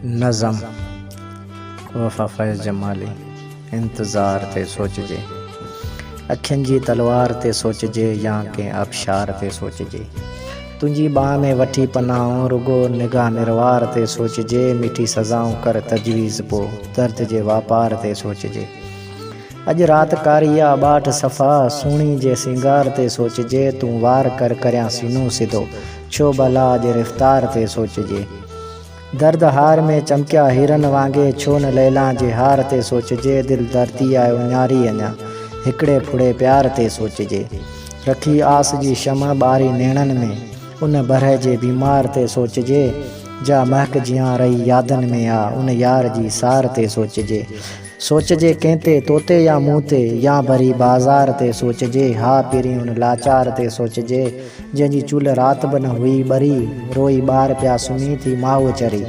نظم، وفا فيض جمالي، انتظار تي سوچجي، اکين جي تلوار تي سوچجي يا ڪنهن آبشار تي سوچجي، تنهنجي ٻانهن ۾ وٺي پناهون رڳو نگاهه نروار تي سوچجي، مٺي سزائون ڪر تجويز پو درد جي واپار تي سوچجي. اڄ رات ڪاري آ ٻاٽ صفا سهڻي جي سينگار تي سوچجي، تون وار ڪر ڪريان سينو سڌو ڇو ڀلا اڄ رفتار تي سوچجي. درد هار ۾ چمڪيا هيرن وانگي ڇو نه ليلان جي هار تي سوچجي دل دردي آهي اڃاري اڃا هڪڙي ڦڙي پيار تي سوچجي رکي آس جي شمع ٻاري نيڻن ۾ ان برهه جي بيمار تي سوچجي جا مهڪ جيان رهي يادن ۾ آ ان يار جي سار تي سوچجي. سوچجي ڪنهن تي، توتي يا مون تي، يا ڀري بازار تي سوچجي، ها پرين ان لاچار تي سوچجي، جنهن جي چولهه رات به نه هئي ٻري، روئي ٻار پيا سمهي ٿي ماهوء چري.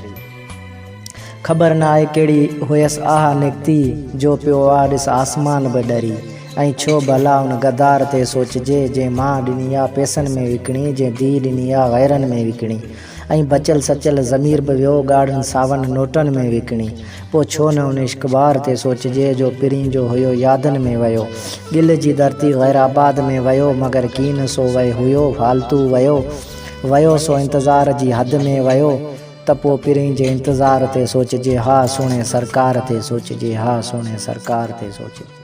خبر نه آهي ڪهڙي هيس آهه نڪتي، جو پيو آ ڏس آسمان به ڏري. ۽ ڇو ڀلا ان غدار تي سوچجي، جنهن مان ڏني آ پئسن ۾ وڪڻي، جنهن ڌيء ڏني آ غيرن ۾ وڪڻي. ۽ بچيل سچيل ضمير به ويو ڳاڙهن ساون نوٽن ۾ وڪڻي. پوء ڇو نه ان عشقبار تي سوچجي جو پرين جو هيو يادن ۾ ويو. ڳل جي ڌرتي غير آباد ۾ ويو مگر ڪين سو وئي هيو فالتو ويو. ويو سو انتظار جي حد ۾ ويو ته پوء پرين جي انتظار تي سوچجي ها سهڻي سرڪار تي سوچجي ها سهڻي سرڪار تي سوچجي.